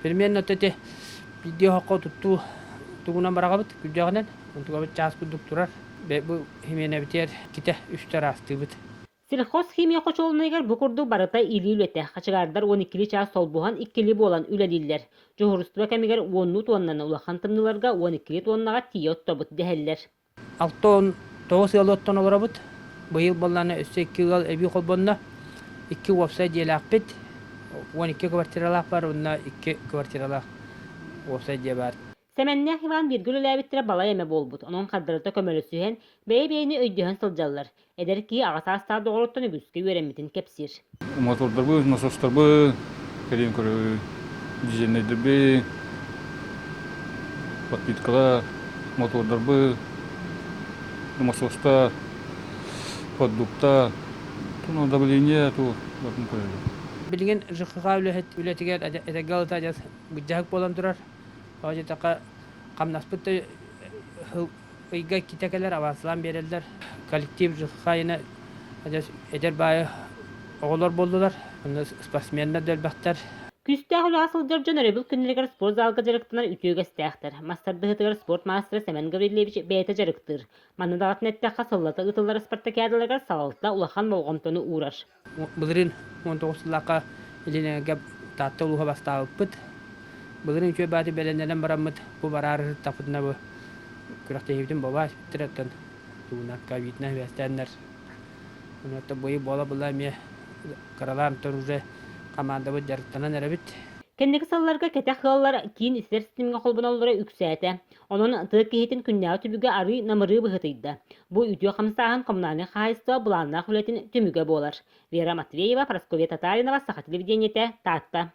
Примерно ити биирдии оһоххо туттуу тугунан бараҕабыт күрдьэҕинэн, онтукабыт чаас курдук турар. Бу химиэнэбитигэр китэ үстэ ыраастыыбыт. Сельхозхимия хочуолунайыгар бу курдук барыта илии үлэтэ, хачыгаардар 12 чаас солбуһан иккили буолан үлэлииллэр. Дьуһуурустуба кэмигэр уоннуу туоннаны улахан тымныыларга 12 туоннаҕа тиийэ оттобут дэһэллэр. 69 ыалы оттон олоробут. Быйыл буоллаҕына өссө икки ыал эбии холбонно. Икки уопсай дьиэлээхпит. 12 квартиралаах бар уонна икки квартиралаах уопсай дьиэ баар. Сэмэннээх Иван бииргэ үлэлээбиттэрэ балай эмэ буолбут, онон хардарыта көмөлөсүһэн, бэйэ-бэйэни өйдөһөн сылдьаллар. Эдэр киһи аҕа саастаах доҕоруттан үгүскэ үөрэммитин кэпсиир. Мотордарбыт, насостарбыт, кэлин көрөбүт, дизельнэйдэрбит, подпиткалар, мотордарбыт, насостар, продуктар, давление ту батын көрөбүт. Билигин ЖКХ үлэһит үлэтигэр этэҥҥэ ылыта адьас быдьаһык буолан турар. Тоҕо диэтэххэ, хамнаспыт да ыйга иккитэ кэлэр, авансалаан биэрэллэр. Коллектив ЖКХ адьас эдэр баайы оҕолор буоллулар, онно спортсменнар да элбэхтэр. Күүстээх үлэҕэ сылдьар дьон өрөбүл күннэригэр спорт залга дьарыктанар үтүө үгэстээхтэр. Мас тардыһыытыгар спорт маастара Сэмэн Гаврильевич бэйэтэ дьарыктыыр. Манна даҕатан эттэххэ, сыллата ыытыллар спартакиадаларыгар салалта улахан болҕомтону уурар. Былырыын 19 сыллаахха Илин Таатта улууһа бастаабыппыт. Былырыын үчүгэй бааты бэлэмнэнэн бараммыт, бу бараары сыттахпытына бу күрэхтэһиибитин бобаа испиттэр оттон тугунан ковидынан сибээстээннэр. Оттон быйыл буола-буола эмиэ кыралаан оттон уже командабыт дьарыктанан эрэбит. Кэнники сылларга кэтэх ыаллар киин ититэр ситимҥэ холбоноллоро үксээтэ. Онон тыа киһитин күннээҕи түбүгэ арыый намырыы быһыытыйда. Бу үтүө хамсааһын коммунальнай хаһаайыстыба былааннаах үлэтин түмүгэ буолар. Вера Матвеева, Прасковья Татаринова, Саха телевидениетэ, Таатта.